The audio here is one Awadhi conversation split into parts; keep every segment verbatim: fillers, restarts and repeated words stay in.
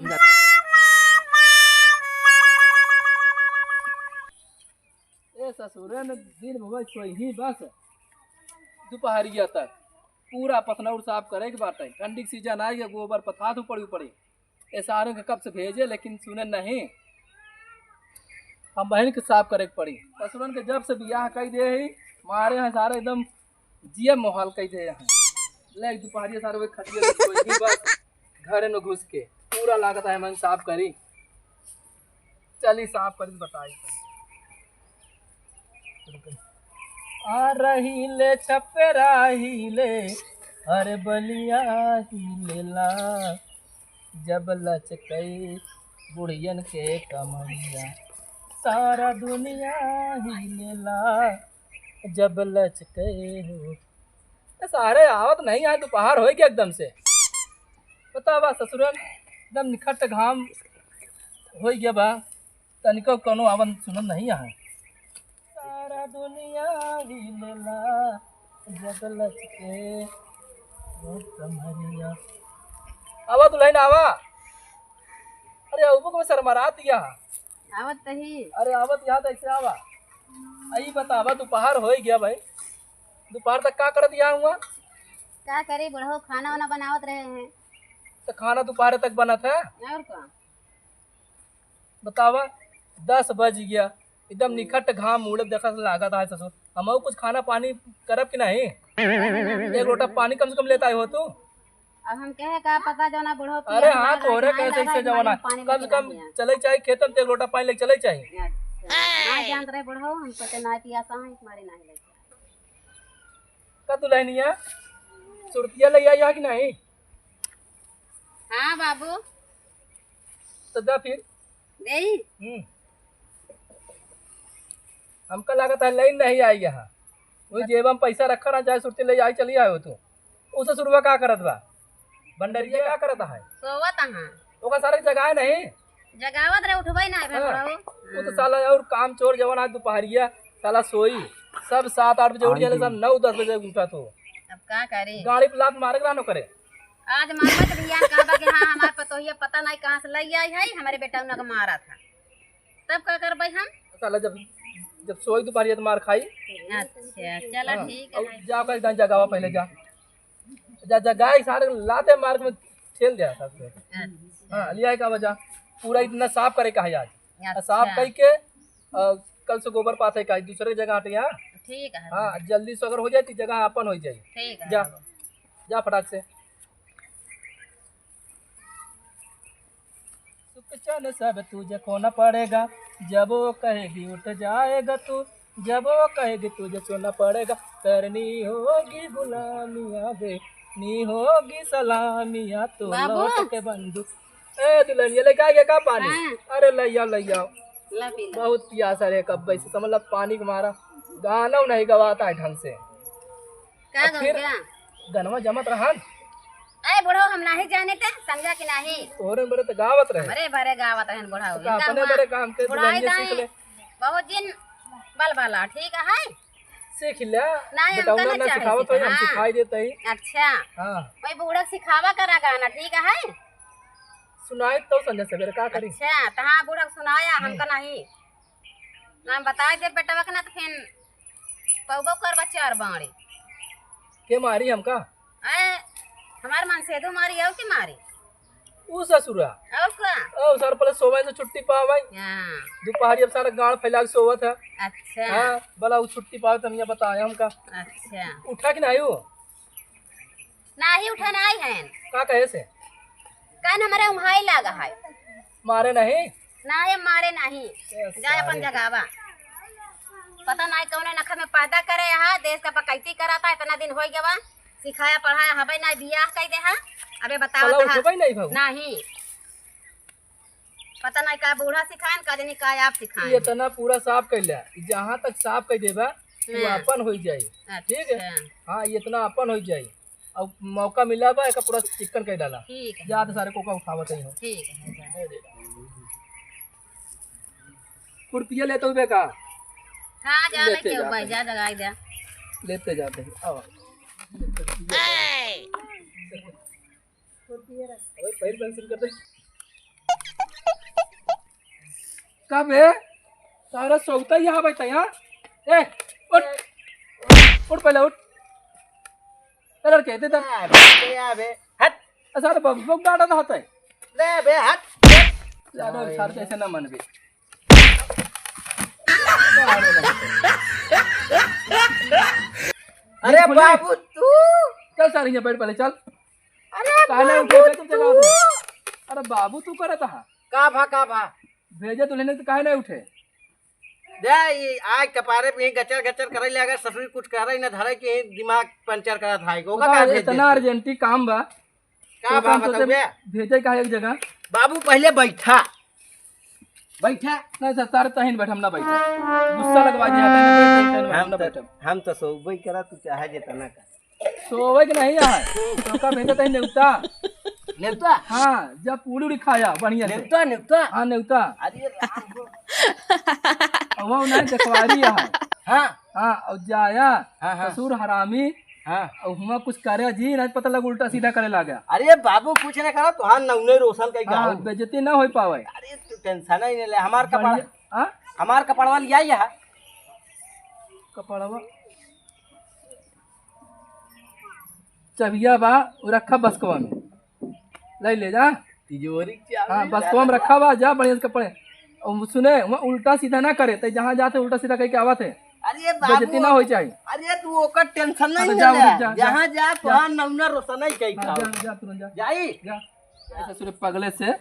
ए ससुरन, दिन भर सोइही बस, दुपहरिया तक। पूरा पथनौर साफ करे के बाटे। ठंडी के सीजन आइ गया, गोबर पथात हो पड़ी पड़ी। ए सारन के कब से भेजे, लेकिन सुने नहीं। हम बहिन के साफ करे के पड़ी। ससुरन के जब से बियाह कइ दे ही, मारे हैं सारे एकदम जिया मोहाल कइ दे हैं। ले दुपहरिया सारे वही खटिया ले सोइही बस, घरे में घुस के। पूरा लागत है मन साफ करी। चली साफ करी बताई। आ रही ले छपरा ही ले, अरे बलिया ही लेला, जब लचकई बुढ़ियन के कमरिया, सारा दुनिया ही लेला, जब लचकई हो। ए, सारे आवत नहीं, आज दुपहर होइ गया एकदम से। बतावा ससुरन, एकदम निखट घाम होइ गया बा। तनिको कोनो आवन सुनन नहीं है। सारा दुनिया ही लेला, जगलत के वो कमरिया। आवा दुल्हन आवा। अरे अबू को शर्मरात या। आवत तही। अरे आवत यहाँ तो ऐसे आवा। आई बतावा, दोपहर होइ गया भाई, दोपहर तक का करत या हुआ? का करी बुढ़ऊ, खाना वाना बनावत रहे हैं। तो खाना दोपहर तक बनत है? और का? बतावा, दस बज गया, एकदम निखट घाम उड़त देखत लागत है ससुर। हमहू कुछ खाना पानी करब कि नहीं? एक लोटा पानी कम से कम लेता हो तू। अब हम कहे का पता जौना बुढ़ऊ अरे हाँ, तोहरे कहे सही से जवाना। कम से कम चले चाही खेतन, तो एक लोटा पानी लेके चले चाही। अच्छा, ना जानत रहे बुढ़ऊ, हम सोचे ना पियासा है, मारे ना लेके। का दुल्हनिया, सुरतिया ले आई कि नहीं? हाँ बाबू। तो दा फिर। देई? हम्म। हमका लागत है लाइन नहीं आई यहाँ। वही जेब में पैसा रखा ना, चाहे सुरती ले आई, चली आयो तू। उसे सुरवा का करत बा? भंडरिया का करत है? सोवत हाँ। ओका सारे जगाए नहीं? जगावत रहे, उठबै ना बे हाँ। बुढ़ऊ। वो तो साला और काम चोर जवान आज दोपहरिया साला सोई। सब सात आठ बजे उठ जाले, सब नौ दस बजे उठा तो। अब का करे? गाड़ी पे लात मारे के ना करे। आज मारबा तो भैया कहबा कि हाँ, हमार पतोहिया पता नहीं कहाँ से लइ आई है, हमारे बेटा उन्हें के मारा था। तब का करबै हम? साला जब, जब सोई दोपहरिया तो मार खाई। अच्छा, चला हाँ, ठीक अब है। जाओ कहीं जगावा पहले जा। जा, जा, गाय सारे लाते मार के ठेल दिया सबसे। अच्छा। हाँ, लिया का वजह पूरा इतना साफ करे का है आज। अच्छा। साफ कई के, अ, कल से गोबर पाथे का दूसरे जगह हटे यहाँ। ठीक है। हाँ, जल्दी से अगर हो जाए तो जगह अपन हो जाए। ठीक है। जा, जा फटाक से। सुख चैन सब तुझे खोना पड़ेगा, जब वो कहेगी उठ जाएगा तू, जब वो कहेगी तुझे सोना पड़ेगा। करनी होगी गुलामियाँ, देनी होगी सलामियाँ, तो बाबू। लौट के बंधु। ए दुल्हनिया, लेके आ गया का पानी? हाँ। अरे ले आओ, ले आओ। ला पी ला। बहुत प्यासा रे, कब वैसे समझ ला पानी के मारा गाना नहीं गवाता है ढंग से। का अब फिर गौजा? गनवा जमत रहन। अरे बुढ़ऊ, हम नाही जाने ते, समझा कि नाही? तोरे बरे तो गावत रहे। हमरे बरे गावत रहन बुढ़ऊ। तो इनका अपने हुआ बरे काम के बुढ़ाई दुल्हनिया सीख दाई। ले। बहुत दिन बल बला, ठीक है? सीख ले। नाही, हमका बेटौना ना ना चाहिए सिखावत होई, हम सीखा। सिखाई देत हई। अच्छा। हाँ। वही बूढ़ा सिखावा करा गाना, ठीक है? सुनाई तो संझा सवेरे का करी? अच्छा, तो हाँ, बूढ़ा सुनाया, हम्म। हमका नहीं। ना हम बताई दे बेटवा के ना तो फिर पौगो करबा चार बाड़ी। के मारी हमका? आए, हमार मनसेधु मारी, और के मारी? ऊ ससुरा। और का? ओ, सर पहले सोवे से छुट्टी पावे। हाँ। दोपहरी अब सारा गाड़ फैला के सोवत है। अच्छा। हाँ, भला ऊ छुट्टी पावे तो हमिया बताया हमका। अच्छा। उठा कि नाही हो? नाही उठा नाही है। का कहे से? कान हमरे उम्हाई लागा है। मारे नहीं? नाही, मारे नहीं। ए, जाए अपन सारे। जगावा। पता नाही कौने नखर में पैदा करे हा, देश का बकैती कराता, इतना दिन होई गवा, सिखाया पढ़ाया हबे नाही, बियाह कई दे हा। अबे बतावा साला कहा। उठबे नहीं भाऊ। नाही। पता नाही का बूढ़ा सिखाएन, का जानी का आप सिखाएन। ये इतना पूरा साफ कर ले, जहाँ तक साफ कर देबा, वो हाँ। अपन हो जाई। ठीक है? अच्छा। हाँ, ये इतना अपन हो जाई। अब मौका मिला बा, एका पूरा चिक्कन कर डाला। ठीक है। जा तो सारे कोका उठावत ही हो। ठीक है, जा। खुरपिया लेते हुए का? हाँ, जा लेते लेके जाते भाई, हैं। जा जगाई दे। लेते जाते हैं, आओ। अबे, पहले पेंसिल कर दे। का बे? सारा सौता यहाँ बैठा यहाँ। ए, उठ। उठ पहले उठ। ए लड़के, दे, दे। आ बे, आ बे। हट। ए, सारे बम, बम डाटा तो होता है। ले बे, हट। यार, सारे तो ऐसे ना मन बे। अरे बाबू, तू। चल सारे, यहाँ बैठ पहले, चल। अरे काहे ना उठे, बाबू, चल, चल, चल, तू। अरे बाबू, तू करत हा? का भा, का भा? भेजे दुल्हन तो काहे ना उठे? दे, ई आग कपारे पे ही गचर गचर करे ले, अगर ससुरी कुछ करे ना धरे के दिमाग पंचर करत है, ओका बता, का भेज इतना देते? अर्जेंटी काम बा। का तो बा काम सोचे बताओ बे? भेजे का एक जगह। बाबू पहले बैठा, बैठा। नहीं सर, सारे तहिन बैठ, हम ना बैठे। गुस्सा लगवा दिया, तहिन बैठ, तहिन बैठ, हम हम ना तो, बैठे। हम तो सोबे करा, तू चाहे जितना कर। सोवे के नहीं है, तो का भेजे तहिन नेवता। नेवता? हाँ, जब पूरी उड़ी खाया बढ़िया से। नेवता, नेवता? हाँ, नेवता। अरे राम हो। अब वो नहीं देखवारी है। हाँ। हाँ, और जाया, हाँ, हाँ। ससुर हरामी, हाँ। और हुआ कुछ करे जी, नहीं पता लग उल्टा सीधा करे लागा। अरे बाबू, कुछ नहीं करा, तुहार नौने रोशन कई हाँ, गाँव। बेइज्जती ना हो पावे। अरे तू टेंशन ही नहीं ले, हमार कपड़ा, बढ़िया, हाँ? हमार कपड़वा लिया यहाँ। कपड़वा? चबिया बा, वो रखा बस्कवा में, ले ले जा। तिजोरी के चाबी हाँ, बस्कवा में रखा बा, जा बढ़िया से कपड़े। और सुने, वहाँ उल्टा सीधा ना करे, तो जहाँ जाते उल्टा सीधा कह के आवत है। अरे बाबू, बेइज्जती ना होई चाही। अरे तू ओकर टेंशन नहीं हाँ, तो जा, ले। जा, जा, जहाँ जा, जा, जा। तुहार नौना रोशन ही कही हाँ, खाओ। जा, जा, तुरंत जा। जाई? जा। ए ससुर पगले से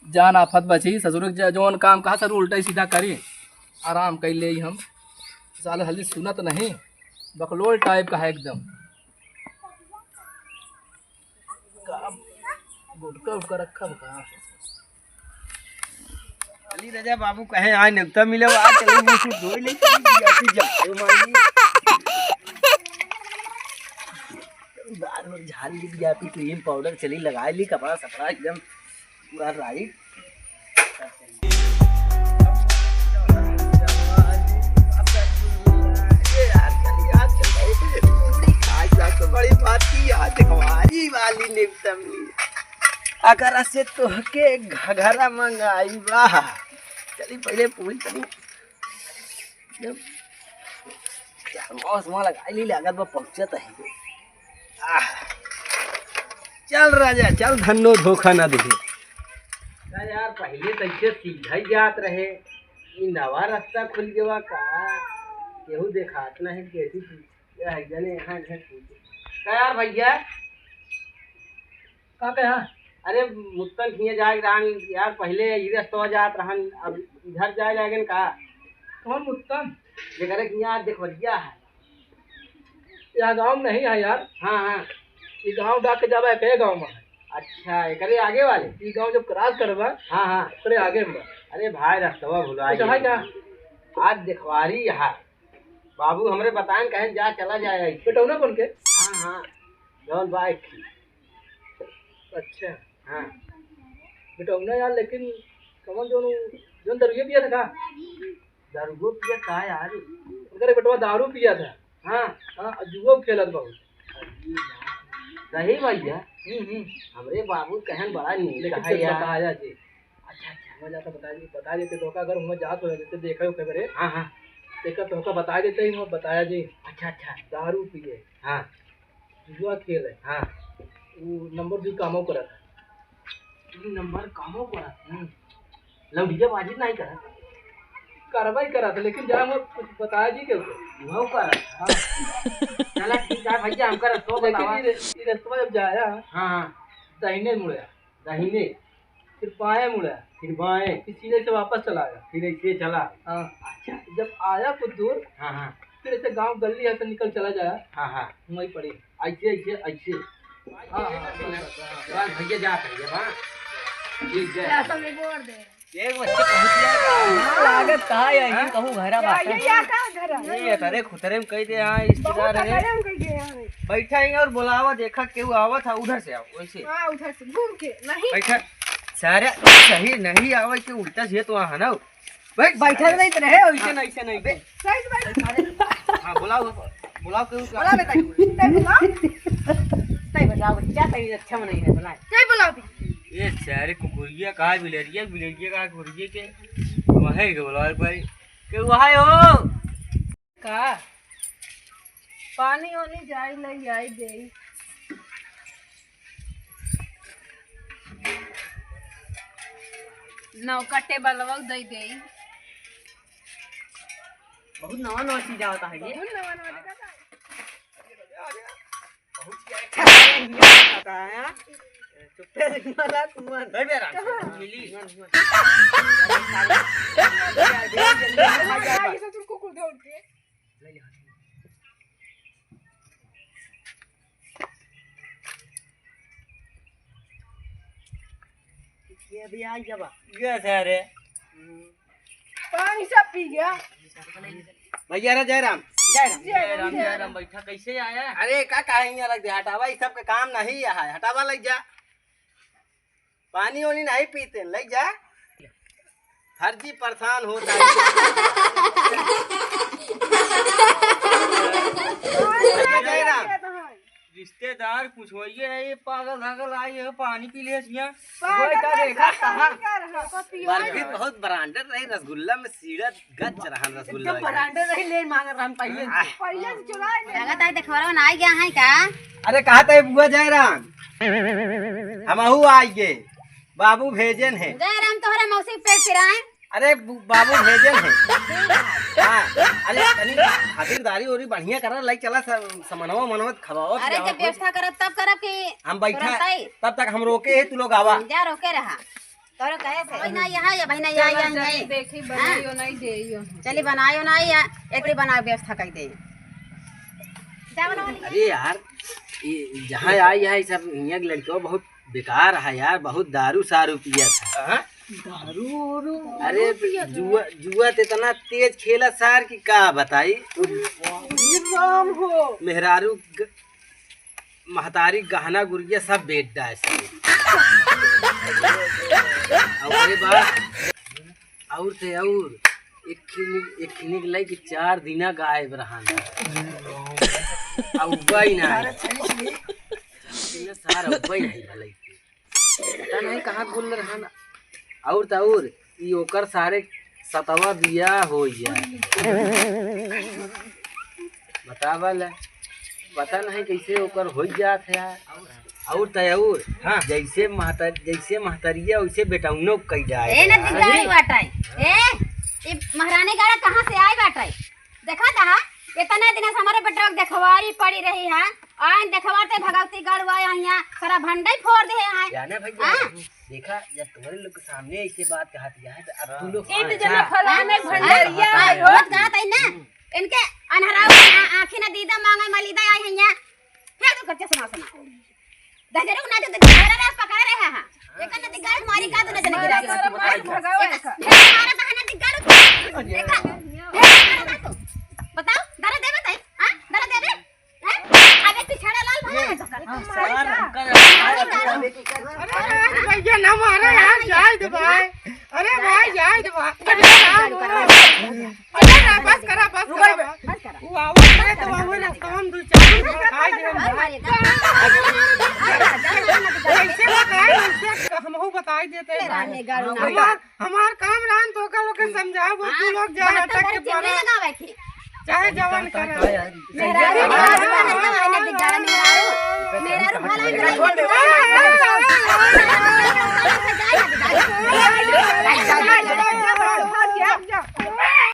जान आफत बची। ससुर ज-, जौन काम कहा सर उल्टा ही सीधा करी, आराम कर ले हम। साले हल्दी सुनत नहीं, बकलोल टाइप का है एकदम। का गुटका उटका रखा बा का? अली राजा बाबू कहे आए नेवता मिले, आ चली मुंह से धोई ले, चली बियाती जा। ओ माई। बार बार झाड़ ली बियाती, क्रीम पाउडर चली लगा ली, कपड़ा सपड़ा एकदम पूरा राइट। बड़ी बात की आज हमारी वाली नेवता मिली। अगर से तोहके घघरा मंगाई बा। चली पहले पूरी चली। जब चार मौस वहाँ लगा ली, लागत बा पहुँचत है। आह। चल राजा, चल धन्नो धोखा ना दे। ना यार, पहले तो ऐसे सीधा ही जात रहे, ई नवा रास्ता खुल गवा का? केहू देखात नहीं, कैसी चीज? या है जने यहाँ घर पूछे। का यार भैया? का कहा? अरे मुत्तन खिया जाए रहन यार, पहले ई रस्तवा जात रहन, अब इधर जाए लागन का? कौन मुत्तन? जेकरे खिया आज देखवरिया है। यह गाँव में नहीं है यार। हाँ, हाँ। ये गाँव डाक के जावा एक गाँव में है। अच्छा, एकरे आगे वाले? ये गाँव जब क्रॉस करबा, हाँ, हाँ। ओकरे आगे में बा। अरे भाई, रस्तवा भुला कुछ है गया। का? आज देखवारी है। बाबू हमरे बताएन, कहेन जा, चला जाए ऐसे। बेटौना कौन के? हाँ, हाँ, जौन बा एक। अच्छा। हाँ। बेटौना यार, लेकिन कमल जौन, जौन दरुए पिया था का? दरुओ पिया था यार। उनकर बेटवा दारू पिया था। हाँ। हाँ, जुआ खेलत बहुत। सही भैया। हम्म, हम्म। हमरे बाबू कहन बड़ा नीक लेकिन है फिर यार। बताया जी। अच्छा, अच्छा। मैं जाता बता दी, बता देते तो का, अगर मैं जात हो जैसे देखा हो खबरे। हाँ, हाँ। देखा तो का बता देते ही, मैं बताया जी। अच्छा, अच्छा। दारू पिए। हाँ। जुआ खेले। हाँ। वो नंबर दू कामो करत है। दू नंबर कामो करत है। हम्म। लौंडिया बाजी नहीं करत। करवाई करत, लेकिन जा मैं कुछ बताया जी के ऊपर। वो करत। हाँ। चला ठीक है भैया, हम करत तो लेकिन बतावा। ये रे-, ये रस्तवा जब जाया, हाँ, हाँ। दाहिने मुड़े। दाहिने। फिर बाएं मुड़ा। फिर बाएं। फिर सीधे से वापस चला आया। फिर ऐसे चला। हाँ। अच्छा। जब आया कुछ दूर, हाँ, हाँ। फिर ऐसे गांव गली ऐसे निकल चला जाया। हाँ, हाँ। वहीं पड़ी। ऐसे, ऐसे, ऐसे। हाँ, हाँ, हाँ, हाँ। बस भैया जा, भैया, हाँ। ठीक है। ऐसा में बोल दे। एक बच्चे पहुंच गया। हाँ, लागत कहा है, हाँ? कहूँ घरा क्या, बासा। ये क्या का घर है? ये करे खुतरे में कह दे, हाँ, रिश्तेदार बहुत है। खतरे में कह दे, हाँ। बैठा ही और बुलावा, देखा केहू आवत है, उधर से आओ, वैसे। हाँ, उधर से घूम के, नहीं। बैठा। सारे सही नहीं आवे के उल्टा से तो वहाँ ना। बैठ, बैठा नहीं तो रहे, ऐसे नहीं, ऐसे नहीं। अबे, सही से बैठ। हाँ, बुलाओ, बुलाओ, क्यों क्या? बुला बेटा, तै बुला। तै बताओ, क्या तै अच्छा नहीं है, बुला। तै बुला भी। ये सारे कुकुरिया का बिलरिया, बिलरिया का कुकुरिया के। वही के बोला भाई, के वही हो। का? पानी ओनी जाई लई आई देई। नौका टेबलवा दई देई। बहुत नवा नवा चीज आवता है ये। बहुत नवा नवा देखा था। बहुत ही अच्छा है, ये पता है, हाँ? चुप्पे से मजाक हुआ। बैठ बे आराम से। मिली। ये सब तुमको कुल दे उठ के। ये अभी आ गया बा। ये सारे। पानी सब पी गया। भैया रे जयराम। जय राम। जय राम, जय राम। बैठा, कैसे आया? अरे का काहे यहाँ रख दे, हटावा, ई सबके काम नहीं है, हटावा, लग जा। पानी ओनी नहीं पीते, लग जा। फर्जी परेशान होता है। जय राम। रिश्तेदार कुछ होइए नहीं, ये पागल धागल आई है, पानी पी ले छिया। वही का देखा, कहाँ? बर्फी बहुत ब्रांडेड रही, रसगुल्ला में सीढ़त गच रहा रसगुल्ला एकदम एकदम। ब्रांडेड रही, ले मांग रहा हम पहले से। पहले से चुराए ले। लगा था देखवरवा ना आ गया है का? अरे कहा था बुआ जयराम, हमहू आ गए, बाबू भेजन है। जयराम तोहरे मौसी के पेट पिराए। अरे बु-, बाबू भेजन है। हाँ, अरे तनी खातिरदारी ओरी बढ़िया करा, लाई चला स-, समनवा मनवा खवावा अरे पियावा जब कुछ। व्यवस्था करब तब करब कि हम बैठा, तुरंत आई। तब तक हम रोके है, तू लोग आवा। जा रोके रहा। तोरो कहे से? भाई ना यहाँ या भाई ना यहाँ, चला यहाँ चली नहीं। देखी, हाँ। बनाइयो नहीं देइयो। चली बनायो ना या, एकरी बनाओ व्यवस्था कर दे। जा बनाओ नहीं। अरे यार, ये जहाँ आई है सब, यहाँ के लड़कियों बहुत बेकार है यार, बहुत दारू सारू पिया था। हाँ? दारू उरू अरे पिया था। जुआ, जुआ तो इतना तेज खेला सार कि का बताई। अरे राम हो। मेहरारू ग-, महतारी गहना गुरिया सब बेच डाए सब। अरे बा, और ते और एक खिनी, एक खिनी के लाई कि चार दिना गायब रहा। अउबा ही ना। इन्हें सार अउबा ही नहीं भलाई। पता नहीं कहाँ गुल रहन। और त और, ई ओकर सारे सतवा बिया हो गया। बतावा ले, पता नहीं कैसे ओकर हो जात है। और त और, हाँ। जैसे महतर-, जैसे महतरिया वैसे बेटौनो कई जाए। ए, न दिगाड़ी बाटाई। ए, ई महारानी गाड़ा कहाँ से आई बाटाई? देखा था, इतना दिन से हमारे बेटवा के देखवारी पड़ी रही है। आइन देखवाते भगवती गढ़ आए हैं यहाँ, सारा भंडई फोड़ दे हैं। जाने भैया, हाँ। देखा, जब तुम्हारे लोग के सामने ऐसे बात कहत है, तो अब तू लोग हाँ। इन हाँ। फलाने हाँ। भंडरिया हाँ। आए हो। बहुत कहत है ना, इनके अनहरा आ-, आँखी ना दीदा मांगे मलीदा आई है यहाँ। फिर तो कच्चा सुना सुना। दजरू ना तो दजरू रे पकड़ रहे हैं। एक ना दिगाड़ मारी का तू नजर गिरा। मारा, मारा, मारा, भगाओ एक इसका। ढेर मारा तो है ना दिगाड़। एक ढेर मारा ना तू। बताओ, दरा देबे तई? हाँ? दरा देबे? हैं? अबे पिछड़ा लाल भला है तो कर। अरे भैया ना मारा यार, जाए दे भाई। अरे भाई, जाए दे भाई। अरे राम हो। अरे ना, बस करा, बस करा, बस। वो आवा करे तो वो ना, तो हम दो चार दिन खा दे हम। वैसे बताए, वैसे हमहू बताई देते हैं। हमार, हमार काम रहन तो का लोग के समझाओ, वो तू लोग जा अटक के पड़ा। चाहे जवन करा। मेहरारू भला नहीं, मेहरारू भला नहीं।